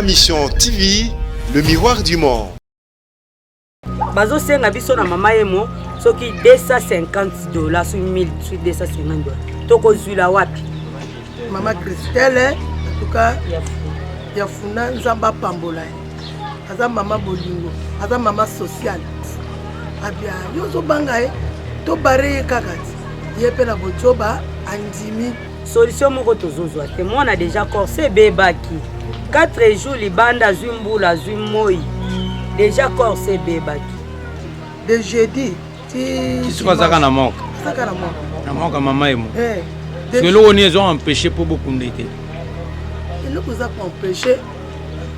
Ma Mission TV, le miroir du monde. Bazosenga biso na mama yemo soki 250 dollars, soki 1000, soki 250 dollars, tokozwila wapi? Mama Christelle, en tout cas ya funa, Nzambe apambola ye. Aza mama bolingo, aza mama sociale. Abia yo ozobanga ye, tobare ye kaka ti ye mpe na bojoba andimi. Solution moko tozozwa te. Mwana déjà corps ebebaki, 4 jours libanda, azwi mbula, azwi moi, déjà corps ebebaki. De jeudi ti Kisuku azaka na morgue? Azaka na morgue. Na morgue mama yemo? Eh. Soki eloko nini ezo empêche mpo bokunda ete? Eloko eza koempêche,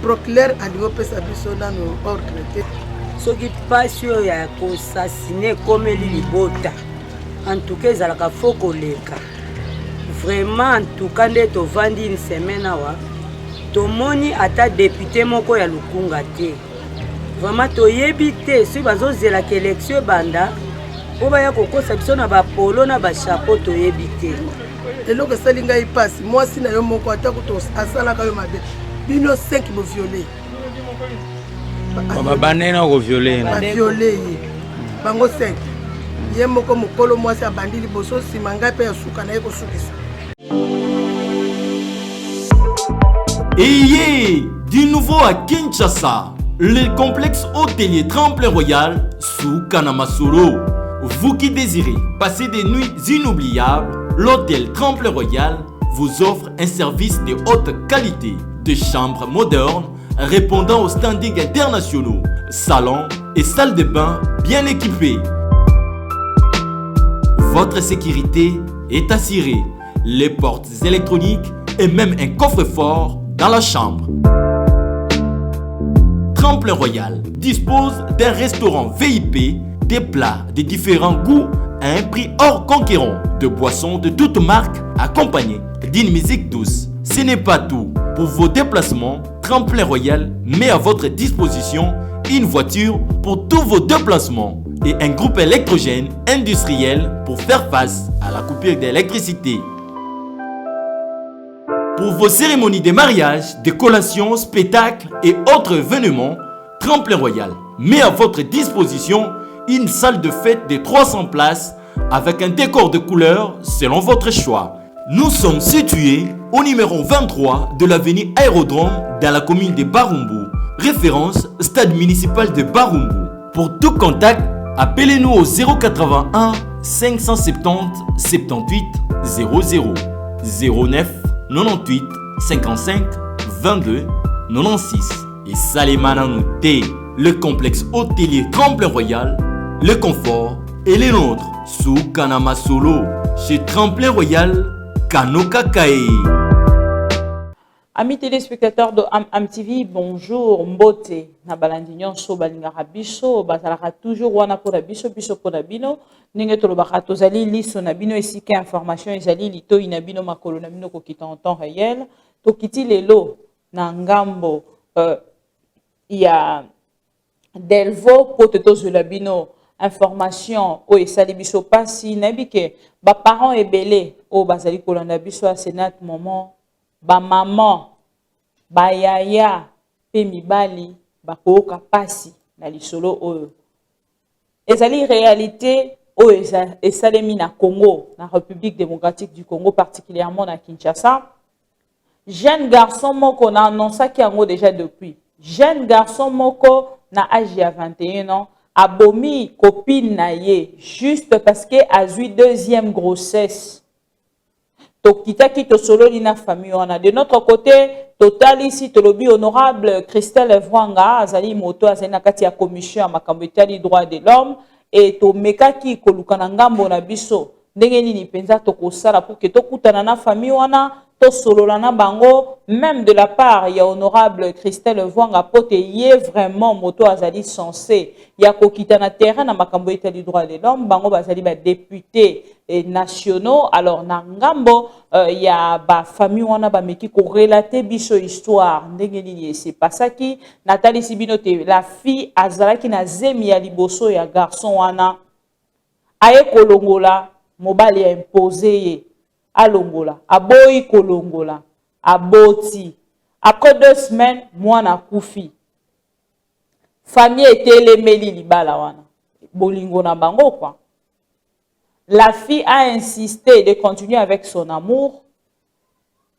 procureur alingi opesa biso nano ordre te. Soki mpasi oyo ya kosasine ekomeli libota, antuka ezalaka fo koleka vraiment. Antuka nde tovandi une semaine awa, tomoni ata député moko ya Lukunga te. Vraiment toyebi te soki bazozelaka élection ebanda mpo baya kokosa biso na bapolo na bachapeau, toyebi te. Eloko esali ngai mpasi, mwasi na yo moko, ata kutu asalaka yo mabe, bino 5 boviole. Babandai na koviole? Baviole ye bango 5. Ye moko mokolo mwasi abandi liboso, nsima ngai mpe ya suka na ye kosukisa. Ayez du nouveau à Kinshasa, le complexe hôtelier Tremplin Royal sous Kanamasolo. Vous qui désirez passer des nuits inoubliables, l'hôtel Tremplin Royal vous offre un service de haute qualité, de chambres modernes répondant aux standings internationaux, salons et salles de bain bien équipés. Votre sécurité est assurée. Les portes électroniques et même un coffre-fort dans la chambre. Tremplin Royal dispose d'un restaurant VIP, des plats de différents goûts à un prix hors conquérant, de boissons de toutes marques accompagnées d'une musique douce. Ce n'est pas tout. Pour vos déplacements, Tremplin Royal met à votre disposition une voiture pour tous vos déplacements et un groupe électrogène industriel pour faire face à la coupure d'électricité. Pour vos cérémonies de mariage, de collations, spectacles et autres événements, Tremplin Royal met à votre disposition une salle de fête de 300 places avec un décor de couleurs selon votre choix. Nous sommes situés au numéro 23 de l'avenue Aérodrome dans la commune de Barumbu. Référence, stade municipal de Barumbu. Pour tout contact, appelez-nous au 081 570 78 00 09 98 55 22 96 et Salemana T, le complexe hôtelier Tremplin Royal, le confort et les nôtres sous Kanama Solo chez Tremplin Royal Kanoka Kae. Amis téléspectateurs de Am Am TV, bonjour, mbote na balandi nyonso balingaka biso, bazalaka toujours wana mpona biso, biso mpona bino. Ndenge tolobaka, tozali liso na bino esika information ezali, litoi na bino, makolo na bino kokita en temps réel. Tokiti lelo na ngambo ya Delvaux mpo te tozwela bino information oyo esali biso mpasi. Nayebi ke baparent ebele oyo bazali kolanda biso ya senat moment, bamama, bayaya mpe mibali bakoyoka mpasi na lisolo oyo. Ezali réalité oyo esalemi na Congo, na République démocratique du Congo, particulièrement na Kinshasa. Jeune garçon moko, na annonçaki yango déjà depuis, jeune garçon moko na age ya 21 ans abomi copine na ye juste parce que azwi deuxième grossesse. Tokitaki, tosololi na famille wana. De notre côté, totalisi, tolobi honorable Christelle Vwanga azali moto azali na kati ya commission ya makambo etali droit de l'homme e tomekaki koluka na ngambo na biso ndenge nini mpenza tokosala pour ke tokutana na famille wana, tosolola na bango, même de la part ya honorable Christelle Vwanga, po te ye vraiment moto azali censé ya kokita na terrain na makambo etali droit de l'homme. Bango bazali badéputé nationaux. Alors na ngambo ya bafamille wana, bameki korelate biso histoire ndenge nini esepasaki. Natalisi bino te la fille azalaki na zemi ya liboso ya garçon wana, aye kolongola, mobali ya impose ye alongola, aboyi kolongola, aboti. Après 2 semaines, mwana akufi. Famille etelemeli libala wana, bolingo na bango quoi. La fille a insisté de continuer avec son amour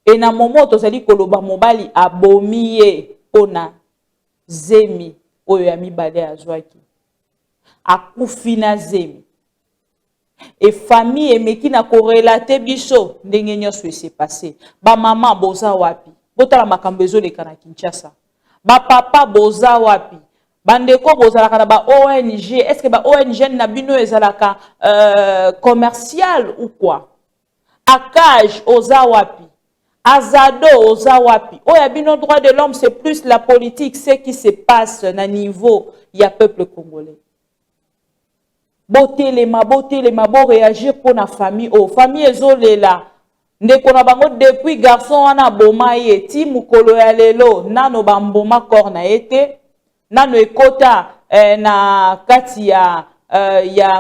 et na moment tozali koloba, mobali abomi ye mpona zemi oyo ya mibale azwaki. Akufi na zemi. E famille emeki na korelater biso ndenge nyonso ese passé. Bamama, boza wapi? Botala makambo ezoleka na Kinshasa. Bapapa, boza wapi? Bandeko bozalaka na ba ONG, est ce que ba ONG na bino ezalaka commercial ou quoi? ACAJ, oza wapi? Azado, oza wapi? Oyo ya bino droit de l'homme, c'est plus la politique. Ce qui se passe na niveau ya peuple congolais, botelema, botelema, boréagir mpo na famille oyo. Famille ezolela ndeko na bango depuis garçon wana aboma ye ti mokolo ya lelo, nano bamboma corps na ye te, nano ekota na kati ya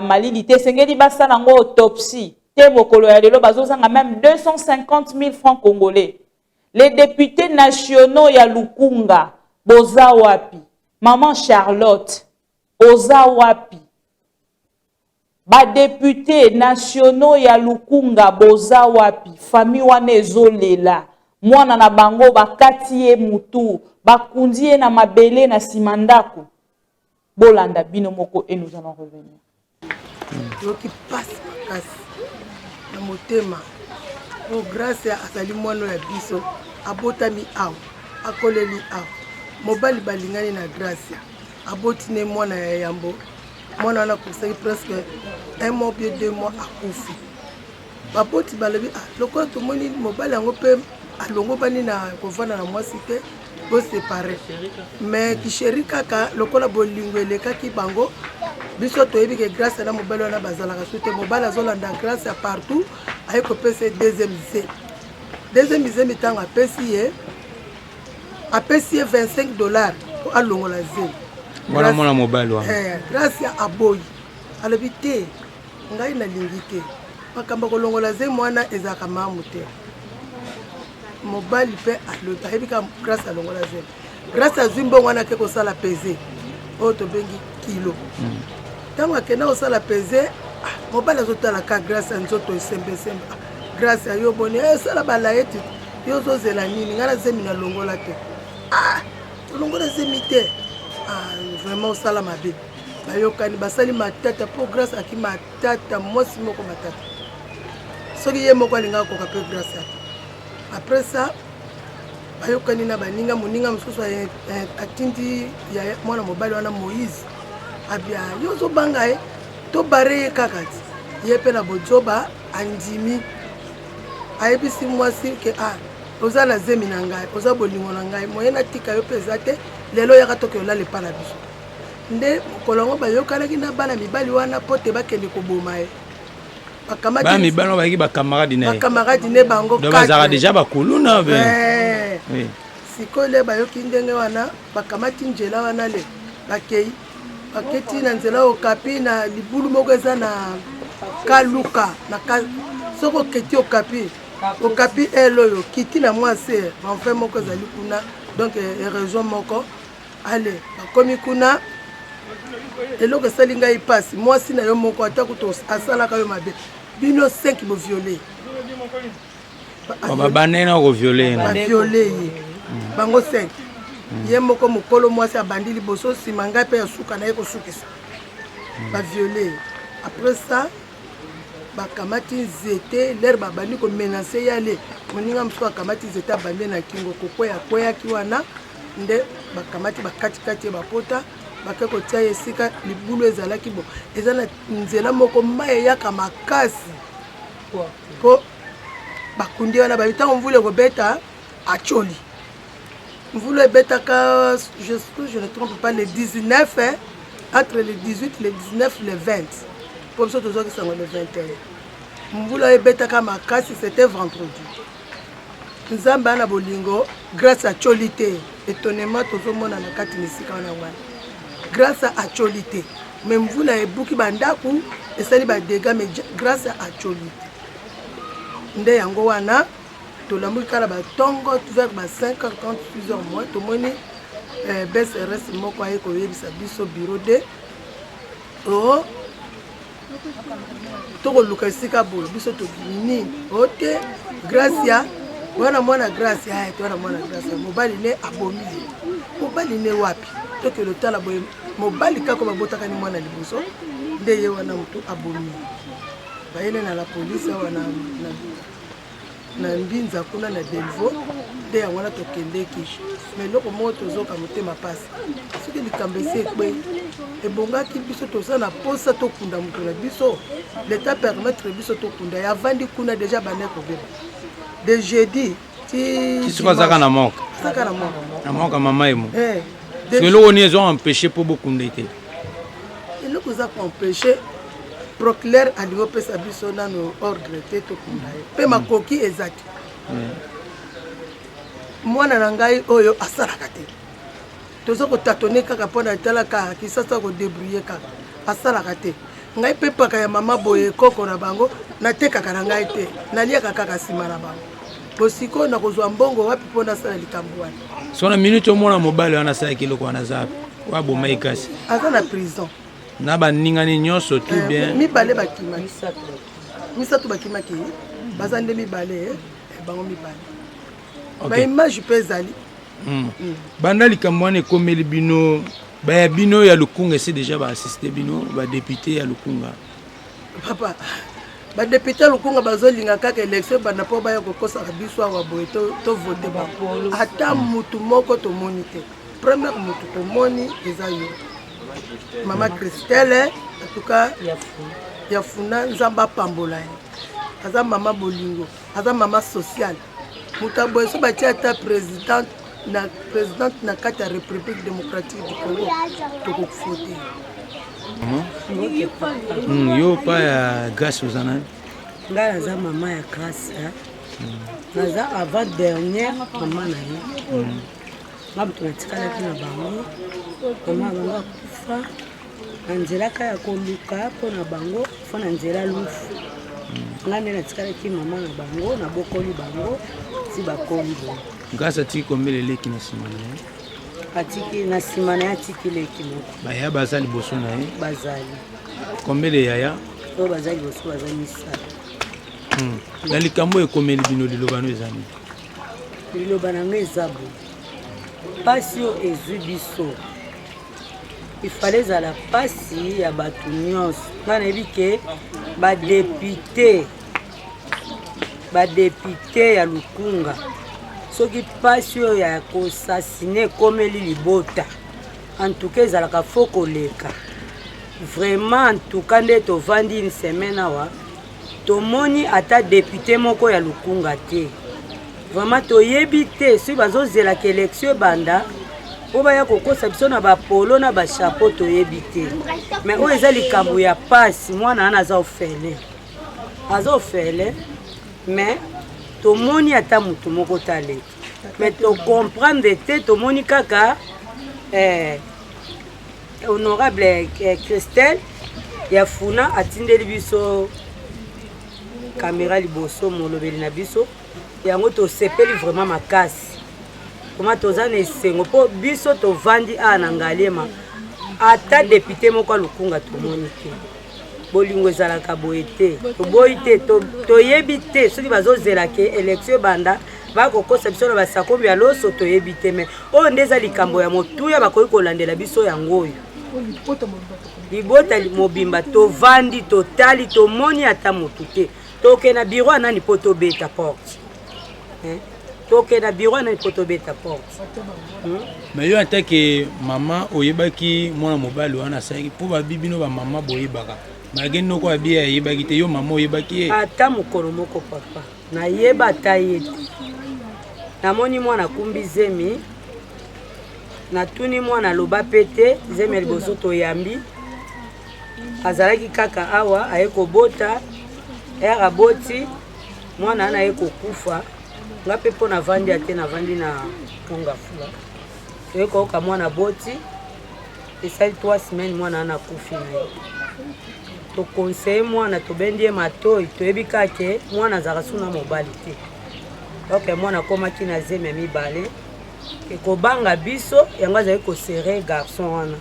malili te. Esengeli basala yango autopsie te. Mokolo ya lelo bazozanga même 250 000 francs congolais. Les députés nationaux ya Lukunga, boza wapi? Maman Charlotte, oza wapi? Badéputés nationaux ya Lukunga, boza wapi? Famille wana ezolela mwana na bango, bakati ye mutu, bakundi ye na mabele na nsima ndako. Bolanda bino moko et nous allons revenir. Yoki mpasi makasi na motema po Grâce azali mwana ya biso, abotami awa, akoleli awa. Mobali balingani na Gracia, aboti ne mwana ya yambo. Mwana wana akokisaki presque un mois bien 2 mois, akufi. Baboti balobi: "Ah, lokola tomoni mobali yango mpe alongobani na kovanda na mwasi te, boséparer." Mais kisheri kaka lokola bolingo elekaki bango. Biso toyebi ke Grâce na mobali wana bazalaka su te. Mobali azolanda Grâce ya partout, aye kopesa ye deuxième zemi. Deuxième zemi, ntango apesi ye, apesi ye 25 $ po alongola zemi. Wana mwana mobali wana. Grâce aboyi, alobi: "Te, ngai nalingi te makambo ya kolongola zemi wana, ezalaka malamu te." Mobali mpe alobi, ayebi kaka Grâce alongola zemi. Grâce azwi mbongo wana, ake kosala pesée oyo tobengi kilo. Ntango akenda kosala pesée, ah, mobali azotala ka Grâce ya nzoto esembesembe. Ah, Grâce ya yo boni, esala balayeti, yo ozozela nini? Ngai na zemi nalongola te. Ah, olongola zemi te? Ah, vraiment osala mabe. Bayokani, basali matata mpo Grâce aki matata, mwasi moko matata. Soki ye moko alingaka koka mpe Grâce ate. Après ça, bayokani na baninga. Moninga mosusu atindi ya mwana mobali wana Moïse, abia: "Yo ozobanga ye, tobare ye kaka." Ti ye mpe na bojoba andimi, ayebisi mwasi ke: "Ah, oza na zemi na ngai, oza bolingo na ngai, moye natika yo mpe eza te. Lelo yaka toke olala epa na biso." Nde mokolo yango bayokanaki na bana mibali wana mpo te bakende koboma ye. Bakamati bana mibali wana bayaki bacamarade na ye. Bacamarade ne bango. Donc bazalaka déjà bakuluna be. Eh. Sikoyo le bayoki ndenge wana, bakamati nzela wana, le bakei, baketi na nzela Okapi, na libulu moko eza na Kaluka na ka, soki oketi Okapi, Okapi ele oyo kiti na mwa se renfin moko ezali kuna, donc région moko. Ale bakomi kuna. Eloko esali ngai mpasi, mwasi na yo moko, ata kutu asalaka yo mabe, bino 5 bovioler. Babandaki na kovioler na Bavioler ye bango 5. Ye moko mokolo mwasi abandi liboso, nsima ngai mpe ya suka na ye kosukisa. Bavioler ye. Après ça, bakamati nzete. Lere babandi komenacer ye, ale moninga mosusu akamati nzete, abandi na kingo, kokweya, akweyaki wana. Nde bakamati, bakatikati ye bapota, bake kotia ye esika libulu ezalaki. Bo eza na nzela moko, mai eyaka makasi, mpo bakundi wana. Babi ntango mvula ekobeta, acoli. Mvula ebetaka, je ne trompe pas, le 19, hein, entre le 18, le 19, le 20, mpo biso tozwaki sango le 21. Mvula ebetaka makasi, c'était vendredi. Nzambe ana bolingo, Grâce acoli te. Étonnement, tozomona na kati na esika wana wana, Grâce acoli te. Mais mvula ebuki bandako, esali badégâts, mais Grâce acoli te. Nde yango wana. Tolamuki kaka na batongo vers ba 5 h 30, 6 h moins, tomoni BSRS moko aye koyebisa biso bureau de o tokoluka esika boye. Biso tobimi o te, Gracia wana, mwana Gracia te wana, mwana Gracia, mobali ne abomi ye. Mobali ne wapi? Tokende otala boye, mobali kaka babotaka ni mwana liboso nde ye wana motu abomi ye. Bayele na la police awa na Mbinza kuna na Delvo nde yango wana tokendeki. Mais eloko moko tozoka motema mpasi, soki likambo esi ekwei, ebongaki biso toza na posa tokunda moto na biso, l'État permettre biso tokunda ye. Avandi kuna déjà, bande kobeba de jeudi ti Siko azaka na morgue? Azaka na morgue. Na morgue mama Yemo. Soki eloko nini ezo empêche mpo bokunda ete? Eloko eza koempêche, procureur alingi opesa biso nano ordre te tokunda ye, mpe makoki eza te. Mwana na ngai oyo asalaka te, toza kotâtonner kaka mpo na etalaka Kisasa, kodébrouiller kaka, asalaka te. Ngai mpe paka ya mama boye, koko na bango, natekaka na ngai te, naliaka kaka nsima na bango. Bo sikoyo nakozwa mbongo wapi mpo nasala likambo wana? So na minute omona mobali wana asalaki eloko wana, aza oyo abomaki kasi? Aza na prison. Na baningani nyonso tout bien? Mibale bakimaki, misato bakimaki, baza nde mibale, bango mibale. Baimage mpe ezali. Banda likambo wana ekomeli bino, baya bino ya Lukunga esi déjà baassiste bino, badéputé ya Lukunga? Papa, badéputé ya Lukunga bazolinga kaka élection ebanda mpo baya kokosaka biso awa boye tovote bango. Ata mutu moko tomoni te. Première mutu tomoni eza yo, mama Christelle. En tout cas ya Funa, Nzambe apambola ye. Aza mama bolingo, aza mama sociale. Moto aboye so batia ata présidente na présidente na kati ya République démocratique du Congo, tokovote. Yo pa ya Grâce, oza nani? Ngai naza mama ya Grâce, naza avant dernière mama na ye. Nga moto natikalaki na bango. Mama ya bango akufa na nzela ka ya koluka mpo na bango fo na nzela lufu. Nga nde natikalaki mama na bango, nabokoli bango ti bakoli boye. Grâce atiki kombela eleki na nsima na ye? Atiki na nsima na ye, atiki leki moko. Baya baza liboso na ye? Bazali. Kombele yaya? Oyo baza liboso baza misato. Na likambo ekomeli bino, liloba no eza nini? Liloba na ngai eza boye: mpasi oyo ezwi biso, ifale ezala mpasi ya bato nyonso. Ngai nayebi ke badéputé ya Lukunga, soki mpasi oyo ya koassassiner ekomeli libota, en tout cas ezalaka fo koleka. Vraiment, en tout cas nde tovandi une semaine awa, tomoni ata député moko ya Lukunga te. Vraiment toyebi te soki bazozelaka élection ebanda mpo baya kokosa biso na bapolo na bachapeau, toyebi te. Mais oyo eza likambo ya pasi. Mwana wana aza orphelin, aza orphelin, mais tomoni ata motu moko taleki. Mais tocomprendre te, tomoni kaka honorable Christelle ya Funa atindeli biso caméra liboso, molobeli na biso. Yango tosepeli vraiment makasi koma toza na esengo, mpo biso tovandi awa na Ngaliema, ata député moko alukunga tomoni te. Bolingo ezalaka boye te, toboyi te, toyebi te soki bazozela ke élection ebanda bakokosa biso na basakombi ya loso, toyebi te. Mais oyo nde eza likambo ya motuya, bakoki kolandela biso yango oyo. Libota mobimba tovandi, totali, tomoni ata motu te. Tokende na bureau ya nani mpo tobeta porte? Tokende na bureau ya nani mpo tobeta porte? Mais yo en tant que mama, oyebaki mwana mobali wana asalaki mpo babi bino bamama boyebaka, malgré noko abi ayebaki te, yo mama oyebaki ye? Ata mokolo moko, papa, nayeba ata ye te. Namoni mwana akumbi zemi, natuni mwana, aloba mpe te. Zemi ya liboso toyambi, azalaki kaka awa, aye kobota ere aboti mwana wana, aye kokufa. Nga mpe mpo navandi ate, navandi na Mongafula, toye koyoka mwana boti, esali 3 semaine, mwana wana akufi na ye. Toconseiller mwana, tobendi ye matoi, toyebi kaka mwana azalaka suna mobali te. Ok, mwana akomaki na zemi ya mibale, ekobanga biso yango azali kosere garçon wana.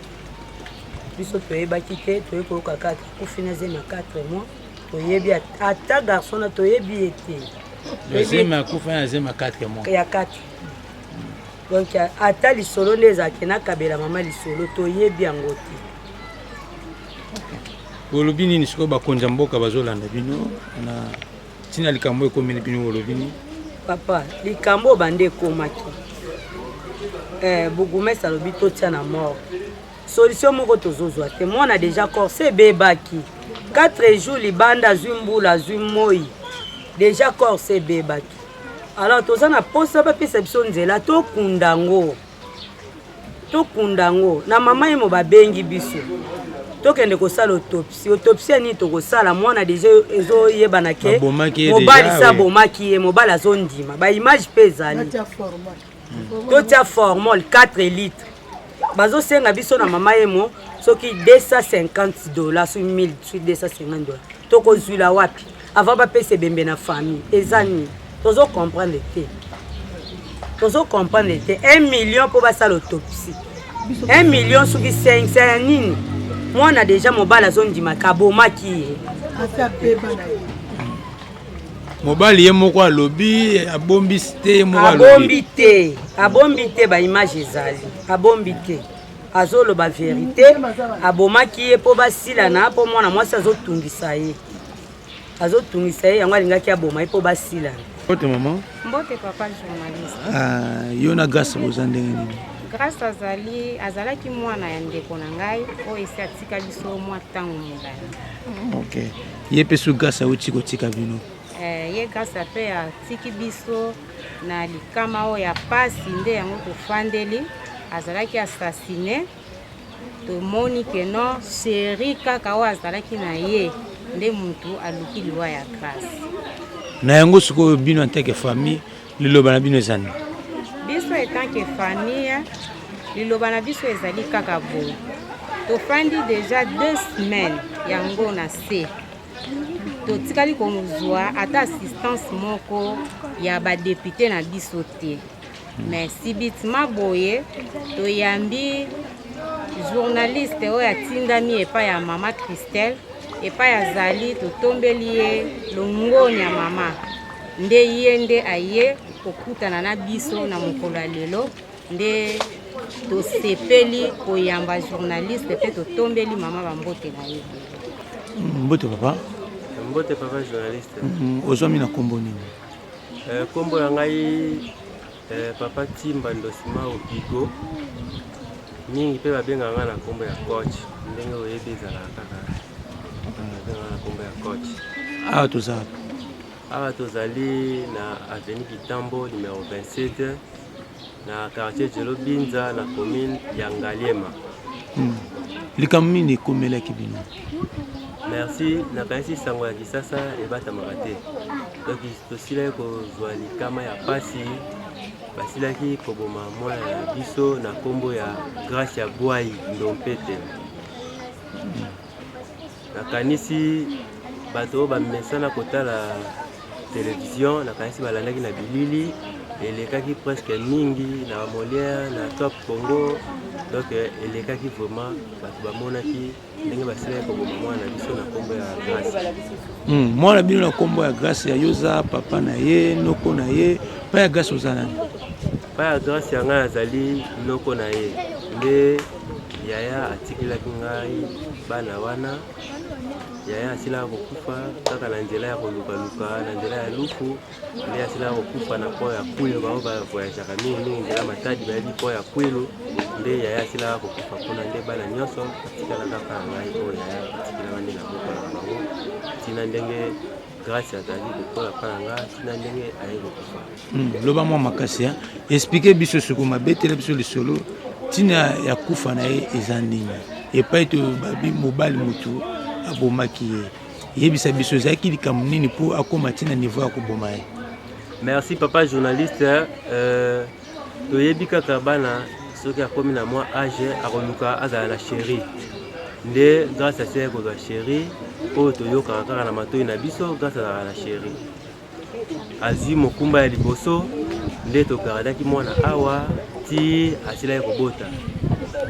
Biso toyebaki te, toyei koyoka kaka akufi na zemi ya 4 mois. Toyebi ata garçon na toyebi ye te. Zemi akufa na zemi ya 4 mois. Ya 4. Donc ata lisolo nde ezalaki nakabela mama lisolo toyebi yango te. Olobi nini sikoyo bakonzi ya mboka bazolanda bino na ntina likambo ekomeli bino, olobi nini? Papa, likambo oyo bande ekomaki bourgmestre alobi totia na mort, solution moko tozozwa te. Mwana déjà corps ebebaki 4 jours libanda, azwi mbula, azwi moi, déjà corps ebebaki. Alors toza na posa bapesa biso nzela tokunda yango, tokunda yango na mama ye mo. Babengi biso tokende kosala autopsie. Autopsie ya nini tokosala? Mwana déjà ezoyebana ke mobali sa abomaki ye, mobali azondima, baimage mpe ezali. Totia formol 4 litres, bazosenga biso na mama ye mo soki 250 dollars, soki 1000, soki 250 dollars. Tokozwila wapi avant bapesa ebembe na famille? Eza nini? Tozocomprendre te, tozocomprendre te. 1 million mpo basala autopsie, 1 million soki 5 ya nini? Mwana déjà mobali azondimaka abomaki ye. Mobali ye moko alobi abombi te, ye moko. Abombi te, abombi te, baimage ezali, abombi te, azoloba vérité. Abomaki ye mpo basilana, mpo mwana mwasi azotungisa ye, azotungisa ye, yango alingaki aboma ye mpo basilana. Mbote mama. Mbote papa journaliste. Ah, yo na Grâce boza ndenge nini? Grâce azali, azalaki mwana ya ndeko na ngai oyo esi atika biso mwa ntango molai. Ok, ye mpe so Grâce auti kotika bino? Eh, ye Grâce mpe atiki biso na likama oyo ya pasi, nde yango tofandeli. Azalaki assassiné, tomoni ke non, chéri kaka oyo azalaki na ye nde mutu aluki liwa ya Grâce. Na yango sikoyo bino en tant que famille, liloba na bino eza nini? Biso en tant que famille, liloba na biso ezali kaka boye: tofandi déjà 2 semaines yango na se, totikali kozwa ata assistance moko ya badéputé na biso te. Mais subitement boye toyambi journaliste oyo atindami epai ya mama Christelle, epai azali, totombeli ye longoni ya mama, nde ye nde aye kokutana na biso na mokolo ya lelo. Nde tosepeli koyamba journaliste mpe totombeli mama bambote na ye. Mbote papa. Mbote papa journaliste. Ozwami na nkombo nini? Nkombo na ngai papa Timba Ndosimao Bigo, mingi mpe babengaka ngai na nkombo ya coach. Ndenge oyebi ezalaka kaka, babengaka na nkombo ya coach. Awa toza wapi? Awa tozali na avenue Kitambo numéro 27, na quartier Djelo Binza, na commune ya Ngaliema. Likambo nini ekomelaki bino? Merci. Nakanisi sango ya Kisasa ebatamaka te. Donc tosilaki kozwa likama ya pasi, basilaki koboma mwana ya biso na nkombo ya Grâce ya Bwai Ndompete. Nakanisi bato oyo bamesana kotala télévision, nakanisi balandaki na bilili, elekaki presque mingi na Molière, na Top Congo. Donc elekaki vraiment, bato bamonaki ndenge basilaki koboma mwana na biso na nkombo ya Grâce. Mwana bino na nkombo ya Grâce, ya yo oza papa na ye, noko na ye mpa ya Grâce, oza nani? Pa ya Grâce ya ngai azali noko na ye, nde yaya atikelaki ngai bana wana. Yaya asilaka kokufa kaka na nzela ya kolukaluka, na nzela ya lufu nde asilaka kokufa na pont ya Kwilu. Bango bavoyageaka mingimingi nzela Matadi, bayebi pont ya Kwilu, nde yaya asilaka kokufa kuna, nde bana nyonso batikalaka pa na ngai. Oyo yaya atikelaka nde nabokolaka bango ntina ndenge Grâce azalaki kokola pa na ngai ntina ndenge aye kokufa. Loba mwa makasi, explique biso sikoyo, mabetela biso lisolo, ntina ya kufa na ye eza nini? Epai to babi mobali motu abomaki ye, yebisa biso ezalaki likambo nini mpo akóma ntina niveau ya koboma ye? Merci papa journaliste. Toyebi kaka bana soki akomi na mwa âge akoluka azala na chéri, nde Grâce asilaki kozwa chéri oyo toyokaka kaka na matoi na biso. Grâce azalaka na chéri. azwi mokumba ya liboso nde togardaki mwana awa ti asilaki kobota.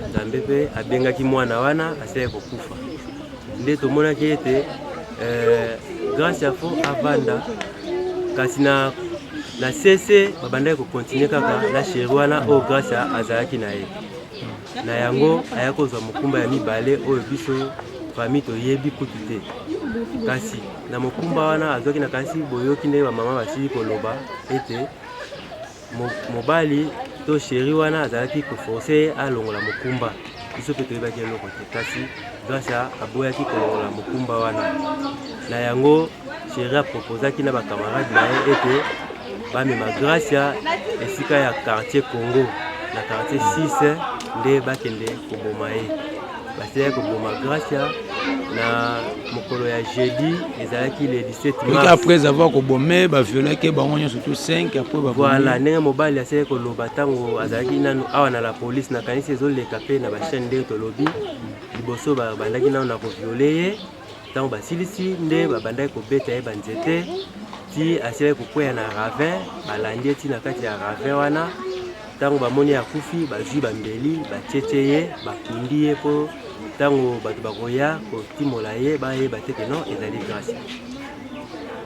Nzambe mpe abengaki mwana wana asilaki kokufa, nde tomonaki ete eh, Gracia fo avanda kasi na na sese babandaki kokontinue kaka na sheri wana oyo Gracia azalaki na ye. Na yango aya kozwa mokumba ya mibale oyo biso famille toyebi kutu te, kasi na mokumba wana azwaki, nakanisi boyoki ndenge bamama basili koloba ete mobali to sheri wana azalaki koforce ye alongola mokumba. Biso mpe toyebaki eloko te, kasi Gracia aboyaki kolongola mokumba wana. Na yango sheri aproposaki na bakamarade na ye ete bamema Gracia esika ya quartier Congo na quartier 6 nde bakende koboma ye. Basilaki koboma Gracia na mokolo ya jeudi, ezalaki le 17 mars. Après avoir kobome, baviolaki bango nyonso to 5 après. Voilà ndenge mobali asilaki koloba ntango azalaki nanu awa na la police. Nakanisi ezoleka mpe na bachaîne ndenge tolobi liboso, babandaki nanu na kovioler ye. Ntango basilisi nde babandaki kobeta ye banzete ti asilaki kokweya na ravin. Balandi ye ti na kati ya ravin wana. Ntango bamoni akufi, bazwi bambeli, batietie ye, bakundi ye, mpo ntango bato bakoya kotimola ye bayeba te ke non, ezali Gracia.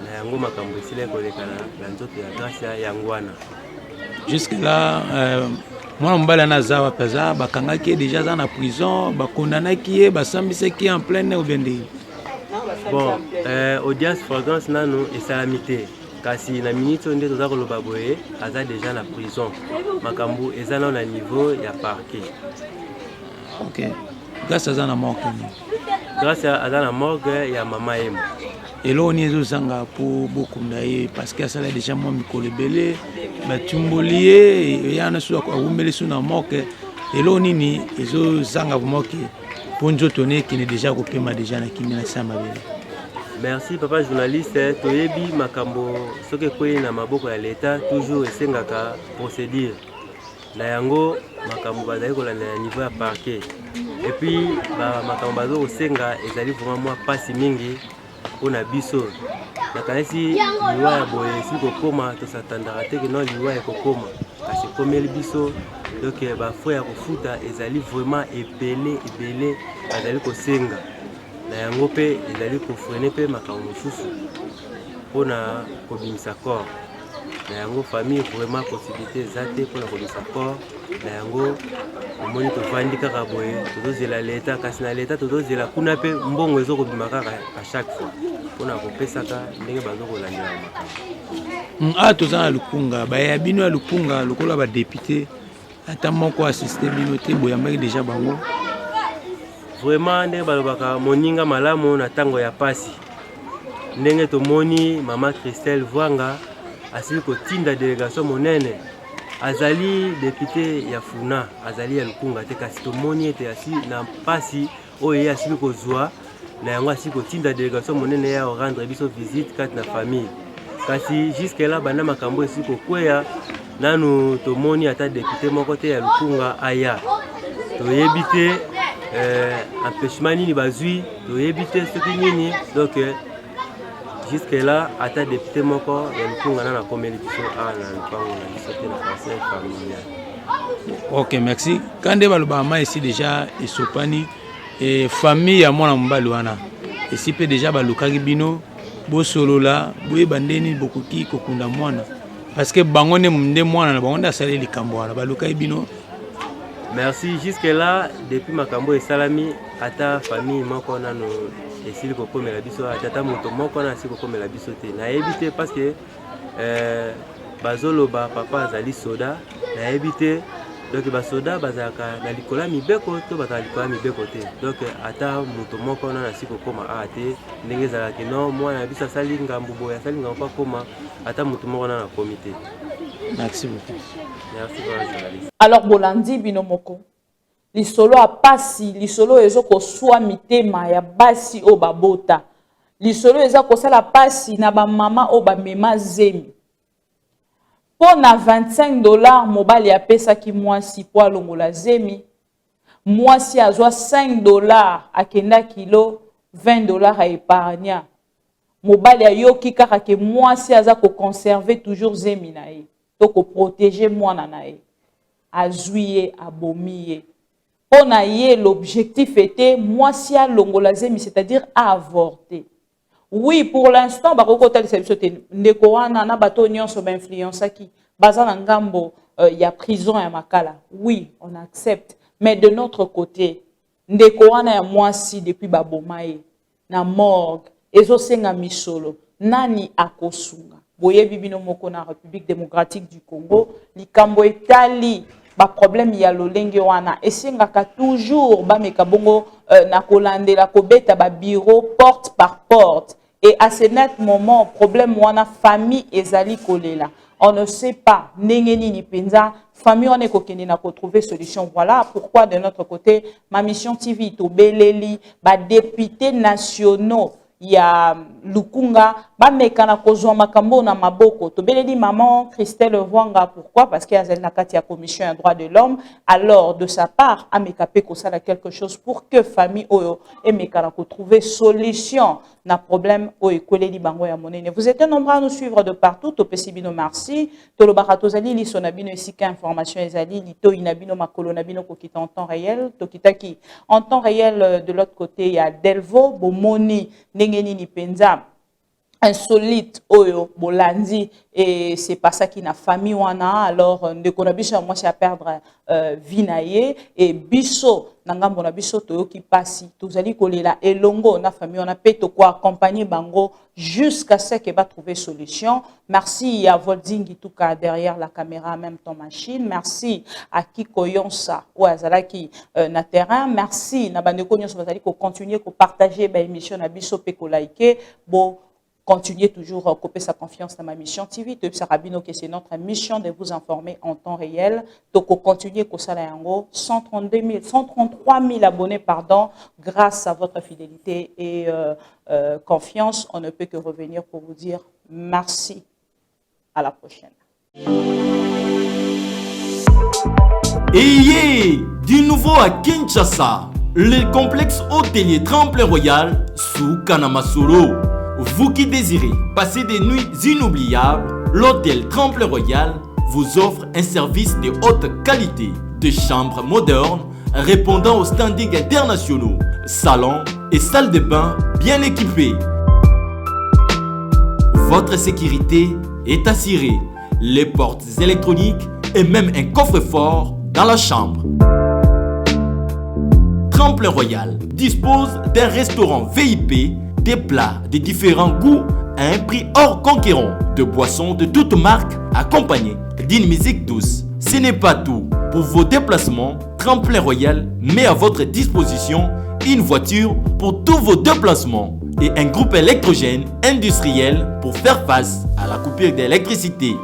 Na yango makambo esilaki koleka na nzoto ya Gracia yango wana. Jusque là mwana mobali wana aza wapi? Aza, bakangaki ye déjà, aza na prison, bakondanaki ye, basambisaki ye en pleine ou bien ndenge? Bon, audience flagrance nanu esalami te, kasi na minute oyo nde toza koloba boye, aza déjà na prison. Makambo eza nano na niveau ya parquet. Ok, Grâce aza na morgue nini? Grâce aza na morgue ya Mama Yemo. Eloko nini ezozanga mpo bokunda ye? Parce que asala déjà mwa mikolo ebele, batumboli ye yana so, awumeli so na morgue. Eloko nini ezozanga vraiment ke mpo nzoto ne ekende déjà kopema déjà na kimia na se ya mabele? Merci, papa journaliste. Toyebi makambo soki ekwei na maboko ya leta, toujours esengaka procédure. Na yango makambo bazali kolanda na niveau ya parquet, et puis makambo baza kosenga ezali vraiment mwa mpasi mingi mpona biso. Nakanisi liwa ya boye esili kokóma, tosatandaka te ke non, liwa ekokóma, kasi ekomeli biso. Donc bafrais ya kofuta ezali vraiment ebele ebele bazali kosenga. Na yango mpe ezali kofreiner mpe makambo mosusu mpona kobimisa corps. Na yango famille vraiment possibilité eza te mpona kobimisa corps. Na yango omoni tovandi kaka boye, tozozela leta, kasi na leta tozozela kuna mpe mbongo ezokobima kaka à chaque fois mpona kopesaka ndenge bazokolandela makambo. Awa toza na Lukunga. Baya bino ya Lukunga lokola badéputé, ata moko assiste bino te? Boyambaki déjà bango? Vraiment, ndenge balobaka, moninga malamu na ntango ya pasi. Ndenge tomoni mama Christelle Vwanga asili kotinda délégation monene. Azali député ya Funa, azali ya Lukunga te, kasi tomoni ete asi na mpasi oyo ye asili kozwa. Na yango asili kotinda délégation monene ya rendre biso visite kati na famille. Kasi jusque là, banda makambo esili kokweya, nanu tomoni ata député moko te ya Lukunga aya. Toyebi te empêchement nini bazwi, toyebi te soki nini. Donc jusque là ata député moko ya Lukunga nanu akomeli biso awa na lupango na biso te, na parcelle familiale. Ok, merci. Ka nde balobaka, mai esi déjà esopani. E, famille ya mwana mobali wana esi mpe déjà balukaki bino bosolola, boyeba nde nini bokoki kokunda mwana, parce que bango nde nde mwana na bango nde asali likambo wana. Balukaki bino? Merci. Jusque là, depuis makambo esalami, ata famille moko nano esili kokomela biso, ata moto moko nano asili kokomela biso te. Nayebi te, parce que bazoloba papa azali soda. Nayebi te, donc basoda bazalaka na likolo ya mibeko to bazalaka likolo ya mibeko te? Donc ata moto moko nano asili kokóma awa te, ndenge ezalaki non, mwana na biso asali ngambu boye, asali ngambu mpo akóma, ata moto moko nano akomi te. Merci beaucoup. Merci, papa journaliste. Alors bolandi bino moko lisolo ya pasi, lisolo oyo ezokoswa mitema ya basi oyo babota, lisolo eza kosala pasi na bamama oyo bamema zemi. Mpo na 25 $ mobali apesaki mwasi mpo alongola zemi, mwasi azwa 5 $ akenda kilo, 20 $ aépargna. Mobali ayoki kaka ke mwasi aza ko conserver toujours zemi na ye to ko proteger mwana na ye. Azwi ye, abomi ye. Mpo na ye l'objectif était mwasi alongola zemi, c'est-à-dire a avorter. Oui, pour l'instant bakoki kotalisa biso te ndeko wana na bato oyo nyonso ba influencaki baza na ngambo ya prison ya Makala. Oui, on accepte. Mais de notre côté, ndeko wana ya mwasi depuis baboma ye na morgue ezosenga misolo, nani akosunga? Boyebi bino moko na République démocratique du Congo, likambo etali ba problème ya lolenge wana esengaka toujours bameka bongo na kolandela kobeta ba bureau porte par porte. Et à ce net moment, problème wana famille ezali kolela. On ne sait pas ndenge nini mpenza famille wana ekokende na kotrouver solution. Voilà pourquoi de notre côté, Ma Mission TV tobeleli ba députés nationaux ya Lukunga bameka na kozwa makambo na maboko. Tobeleli maman Christelle Vwanga. Pourquoi? Parce que azali na kati ya commission ya droit de l'homme. Alors de sa part, ameka mpe kosala quelque chose pour que famille oyo emeka na kotrouver solution na problème oyo ekweleli bango ya monene. Vous êtes nombreux à nous suivre de partout, topesi bino merci. Tolobaka tozali liso na bino esika information ezali, litoi na bino, makolo na bino kokita en temps réel. Tokitaki en temps réel de l'autre côté ya Delvaux, bomoni ndenge nini mpenza insolite oyo bolandi et c'est passaki na famille wana. Alors ndeko na biso ya mwasi a perdre vie na ye et biso na ngambo na biso toyoki pasi, tozali kolela elongo na famille wana mpe tokoaccompagner bango jusqu'à ce que batrouver solution. Merci à Volding Tuka derrière la caméra, en même temps machine. Merci à Kiko Yonsa oyo azalaki na terrain. Merci na bandeko nyonso bazali kocontinuer kopartager baémission na biso mpe koliker. Bo continuez toujours à couper sa confiance dans Ma Mission TV. Que c'est notre mission de vous informer en temps réel. Donc, continuez kosala yango 132 000, 133 000 abonnés, pardon, grâce à votre fidélité et confiance. On ne peut que revenir pour vous dire merci. À la prochaine. Ayez du nouveau à Kinshasa, le complexe hôtelier Tremplin Royal sous Kanamasolo. Vous qui désirez passer des nuits inoubliables, l'hôtel Tremplin Royal vous offre un service de haute qualité, de chambres modernes répondant aux standings internationaux, salons et salles de bain bien équipées. Votre sécurité est assurée, les portes électroniques et même un coffre-fort dans la chambre. Tremplin Royal dispose d'un restaurant VIP, des plats de différents goûts à un prix hors conquérant, de boissons de toutes marques accompagnées d'une musique douce. Ce n'est pas tout. Pour vos déplacements, Tremplin Royal met à votre disposition une voiture pour tous vos déplacements et un groupe électrogène industriel pour faire face à la coupure d'électricité.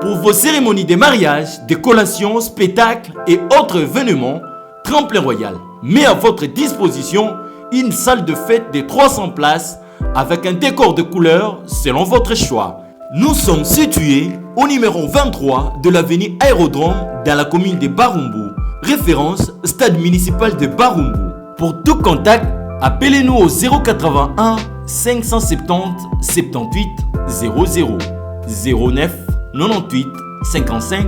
Pour vos cérémonies de mariage, de collations, spectacles et autres événements, Tremplin Royal met à votre disposition une salle de fête de 300 places avec un décor de couleurs selon votre choix. Nous sommes situés au numéro 23 de l'avenue Aérodrome dans la commune de Barumbu. Référence stade municipal de Barumbu. Pour tout contact, appelez-nous au 081 570 78 00 09 98 55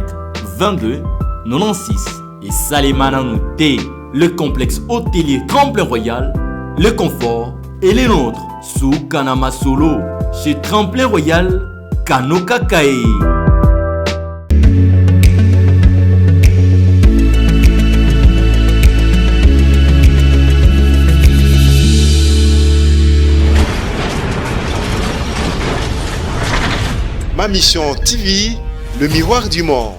22 96 et Salemana T, le complexe hôtelier Tremplin Royal, le confort et les nôtres sous Kanama Solo chez Tremplin Royal Kanoka Kae. Ma Mission TV, le miroir du monde.